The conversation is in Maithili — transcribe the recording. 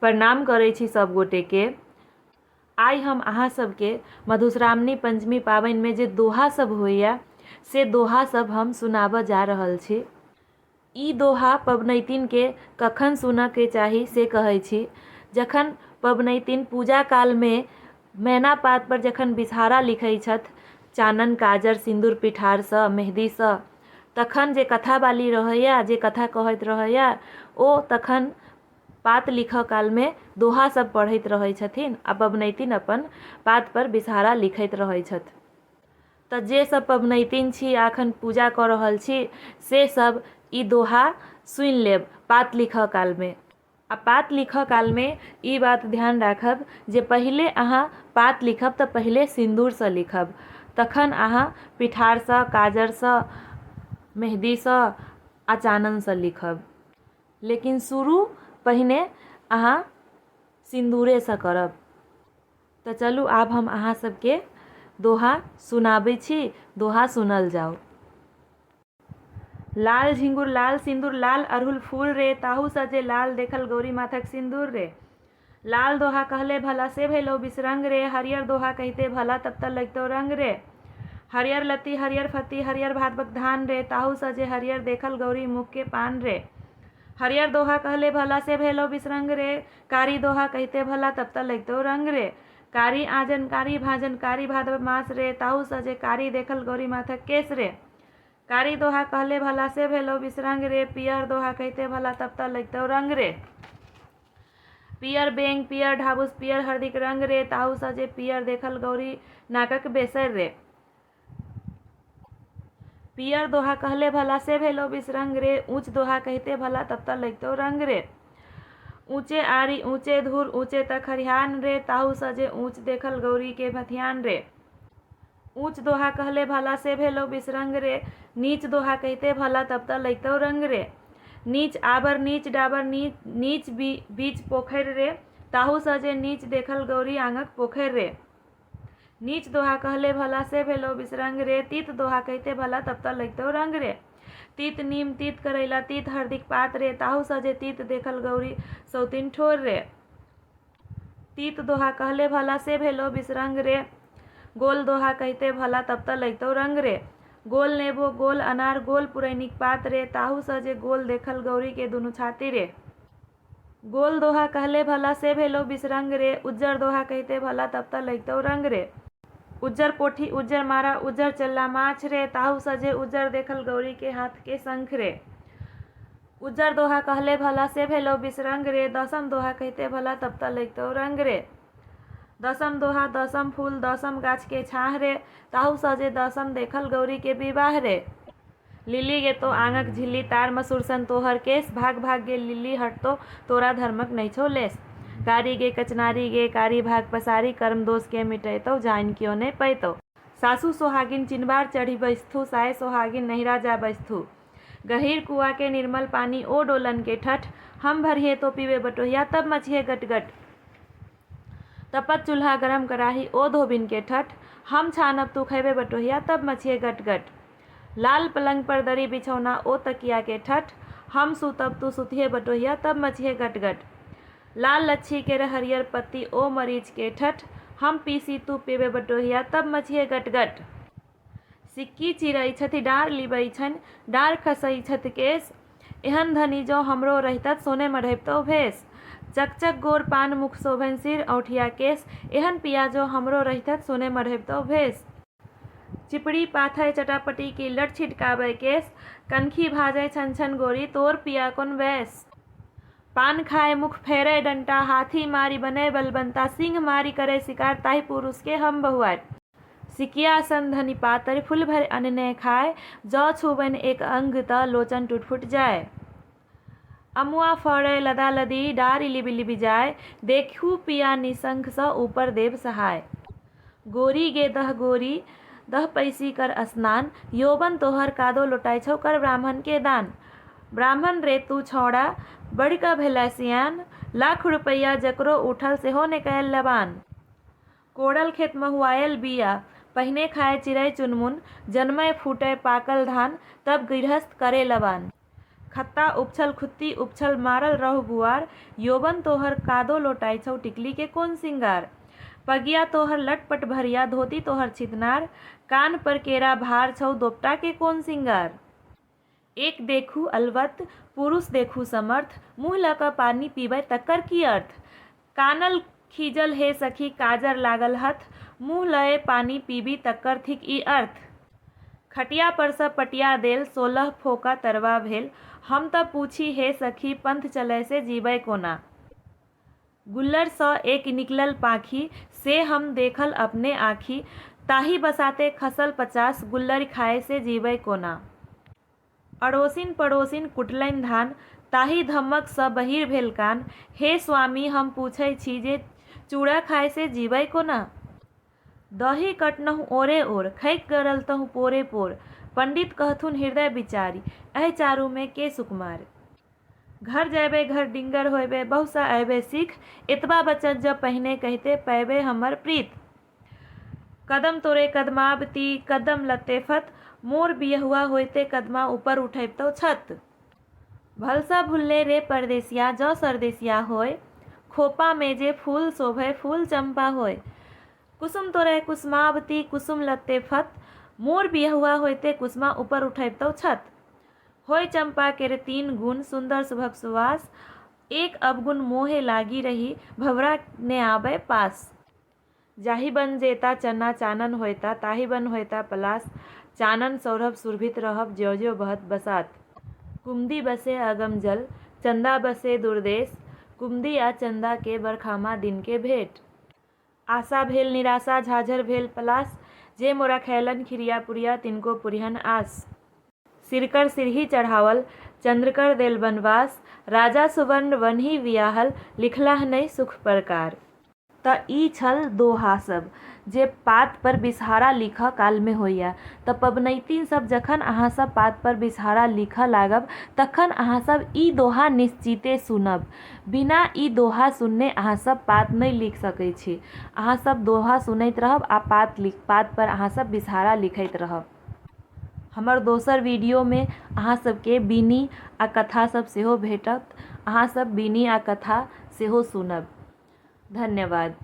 प्रणाम करै छी सब गोटेके। आइ हम अहाँ सबके मधुश्रावणी पंचमी पाबनिमे जे दोहा सब होइए से दोहा सब हम सुनाबऽ जा रहल छी। ई दोहा पबनैतिनके कखन सुनऽके चाही से कहै छी। जखन पबनैतिन पूजा कालमे मैना पातपर जखन बिसहारा लिखै छथि चानन काजर सिन्दूर पिठारसँ मेहदीसँ तखन जे कथावाली रहैए जे कथा कहैत रहैए ओ तखन पात लिखऽ कालमे दोहा सब पढ़ैत रहै छथिन आ पबनैतिन अपन पातपर बिसहारा लिखैत रहै छथि। तऽ जे सब पबनैतिन छी आ एखन पूजा कऽ रहल छी से सब ई दोहा सुनि लेब पात लिखऽ कालमे। आ पात लिखऽ कालमे ई बात ध्यान राखब जे पहिले अहाँ पात लिखब तऽ पहिले सिन्दूरसँ लिखब तखन अहाँ पिठारसँ काजरसँ मेहदीसँ आ चाननसँ लिखब लेकिन शुरू पहिने अहाँ सिन्दूरेसँ करब। तऽ चलू आब हम अहाँ सबके दोहा सुनाबै छी दोहा सुनल जाउ। लाल झिंगुर लाल सिन्दूर लाल अड़हुल फूल रे ताहू सँ जे लाल देखल गौरी माथक सिन्दूर रे। लाल दोहा कहले भला से भेलौ बिसरंग रे हरियर दोहा कहिते भला तब तऽ लगितौ रंग रे। हरियर लत्ती हरियर फत्ती हरियर भादवक धान रे ताहू सँ जे हरियर देखल गौरी मुख के पान रे। हरियर दोहा कहले भला से भेलौ बिसरंग रे कारी दोहा कहिते भला तब तऽ लगितौ रंग रे। कारी आँजन कारी भाँजन कारी भादव मास रे ताहू सँ जे कारी देखल गौरी माथक केश रे। कारी दोहा कहले भला से भेलौ बिसरंग रे पियर दोहा कहिते भला तब तऽ लगितौ रंग रे। पियर बेंग पियर ढाबुस पियर हरदिक रंग रे ताहू सँ जे पियर देखल गौरी नाकक बेसरि रे। पियर दोहा कहले भला से भेलौ बिसरंग रे ऊँच दोहा कहिते भला तब तऽ लगितौ रंग रे। ऊँचे आरी ऊँचे धूर ऊँचे तऽ खरिहान रे ताहू सँ जे ऊँच देखल गौरी के भथियान रे। ऊँच दोहा कहले भला से भेलौ बिसरंग रे नीच दोहा कहिते भला तब तऽ लगितौ रंग रे। नीच आबर नीच डाबर नीच नीच बीच पोखरि रे ताहू सँ जे नीच देखल गौरी आँगक पोखरि रे। नीच दोहा कहले भला से भेलौ बिसरंग रे तीत दोहा कहिते भला तब तऽ लगितौ रंग रे। तीत नीम तीत करैला तीत हरदिक पात रे ताहू सँ जे तीत देखल गौरी सौतिन ठोर रे। तीत दोहा कहले भला से भेलौ बिसरंग रे गोल दोहा कहिते भला तब तऽ लगितौ रंग रे। गोल नेबो गोल अनार गोल पुरैनिक पात रे ताहू सँ जे गोल देखल गौरी के दुनू छाती रे। गोल दोहा कहले भला से भेलौ बिसरंग रे उज्जर दोहा कहिते भला तब तऽ लगितौ रंग रे। उज्जर पोठी उज्जर मारा उज्जर चल्ला माछ रे ताहू सँ जे उज्जर देखल गौरी के हाथ के शंख रे। उज्जर दोहा कहले भला से भेलौ बिसरंग रे दसम दोहा कहिते भला तब तऽ लगितौ रंग रे। दसम दोहा दसम फूल दसम गाछ के छाँह रे ताहू सँ जे दसम देखल गौरी के विवाह रे। लिली गे तो आँगक झिल्ली तार मसूर सन तोहर केश भाग भाग गे लिली हटतो तोरा धर्मक नहि छौ लेश। कारी गे कचनारी गे कारी भाग पसारी कर्म दोष के मिटेतौ जानि क्यो नहि पैतौ। सासु सोहागिन चिनबार चढ़ि बैसथु साय सोहागिन नहिरा जा बैसथु। गहीर कुआ के निर्मल पानी ओ डोलन के ठठ हम भरिहे तो पीबे बटोहिया तब मचिहे गट गट। तपत चूल्हा गरम कराही ओ धोबिन के ठठ हम छानब तू खैबे बटोहिया तब मचिहे गट गट। लाल पलंग पर दरी बिछौना ओ तकिया के ठठ हम सुतब तू सुतिहे बटोहिया तब मचिहे गट गट। लाल लच्छी केर हरियर पत्ती ओ मरीच के ठठ हम पीसी तू पीबे बटोहिया तब मचिहे गट गट। सिक्की चिरै छथि डाँड़ लिबै छनि डाँड़ खसै छथि केश एहन धनी जँ हमरो रहितथि सोने मढ़ैबतहुँ भेष। चक-चक गोर पान मुख शोभनि सिर औंठिया केश एहन पिया जँ हमरो रहितथि सोने मढ़ैबतहुँ भेष। चिपड़ी पाथय चटापटी की लट छिटकाबय केश कनखी भाजय छन-छन गोरी तोर पिया कोन वैश। पान खाय मुख फेरय डंटा हाथी मारि बनय बलबन्ता सिंह मारि करय शिकार ताहि पुरुष के हम बहुआरि। सिकिया सन धनि पातरि फूल भरि अनने खाय जँ छूबनि एक अंग तँ लोचन टूटि फूटि जाय। अमुआ फड़य लदा लदी डारि लिबि लिबि जाय देखू पिया निसंख सँ ऊपर देव सहाय। गोरी गे दह गोरी दह पैसी कर स्नान यौवन तोहर कादो लोटाइ छौ कर ब्राह्मण के दान। ब्राह्मण रे तू छौंड़ा बढ़ि कऽ भेलै सियान लाख रुपैया जकरो उठल सेहो ने कयल लबान। कोड़ल खेत महुआयल बीया, पहिने खाय चिड़ै चुनमुन, जनमय फूटय पाकल धान, तब गृहस्थ करे लबान। खत्ता उपछल खुत्ती उपछल मारल रहु बुआर, यौवन तोहर कादो लोटाइ छौ टिकली के कोन सिंगार। पगिया तोहर लटपट भरिया धोती तोहर छितनार, कान्ह पर केरा भार छौ दोपटा के कोन सिंगार। एक देखू अलवत्त पुरुष देखू समर्थ, मुँह लऽ कऽ पानि पीबय तकर की अर्थ। कानल खीजल हे सखी काजर लागल हथ, मुँह लए पानि पीबी तकर थिक ई अर्थ। खटिया परसँ पटिया देल 16 फोंका तरबा भेल, हम तँ पूछी हे सखी पंथ चलय से जीबय कोना। गुल्लरिसँ एक निकलल पाँखि, से हम देखल अपने आँखि, ताहि बसाते खसल 50 गुल्लरि खाय से जीबय कोना। अड़ोसिन पड़ोसिन कुटलनि धान, ताहि धम्मकसँ बहीर भेल कान, हे स्वामी हम पूछै छी जे चूड़ा खाय से जीबय कोना। दही कटनहुँ ओरे ओर, खैक गरलतहुँ पोरे पोर, पंडित कहथुन हृदय विचारि, एहि चारूमे के सुकुमार। घर जयबै घर डिंगर होयबै, बहुसँ अयबै सीख, एतबा वचन जँ पहिने कहिते पयबै हमर प्रीत। कदम तोरे कदमाबती कदम लत्ते फत, मोर बियहुआ होइते कदमा ऊपर उठबितौ छत। भलसँ भुलले रे परदेसिया जँ सरदेसिया होय, खोपामे जे फूल शोभय फूल चम्पा होय। कुसुम तोरे कुसुमावती कुसुम लत्ते फत, मोर बियहुआ होइते कुसमा ऊपर उठबितौ छत। होय चम्पा केर तीन गुण सुन्दर सुभग सुवास, एक अवगुण मोहे लागि रही भँवरा ने आबय पास। जाहि बन जेता चन्ना चानन होयता, ताहि बन होयता पलास, चानन सौरभ सुरभित रहब ज्यों ज्यों बहत बसात। कुमदी बसे अगम जल, चन्दा बसे दुरदेश, कुमदी आ चन्दा के बरखामा दिन के भेंट। आशा भेल निराशा झाझर भेल पलास, जे मोरा खयलनि खिरिया पुरिया तिनको पुरिहन आस। सिरकर सिरही चढ़ाओल चन्द्रकर देल बनवास, राजा सुवर्ण वनहि विआहल लिखलाह नहि सुख परकार। तऽ ई छल दोहा सब जे पात पर बिषहारा लिखऽ कालमे होइया। तऽ पबनैतिन सब जखन अहाँ सब पात पर बिषहारा लिखऽ लागब तखन अहाँ सब ई दोहा निश्चिते सुनब। बिना ई दोहा सुनने अहाँ सब पात नहि लिख सकै छी। अहाँ सब दोहा सुनैत रहब आ पात लिख पात पर अहाँ सब बिषहारा लिखैत रहब। हमर दोसर वीडियोमे अहाँ सबके बीनी आ कथा सब सेहो भेटत। अहाँ सब बीनी आ कथा सेहो सुनब। धन्यवाद।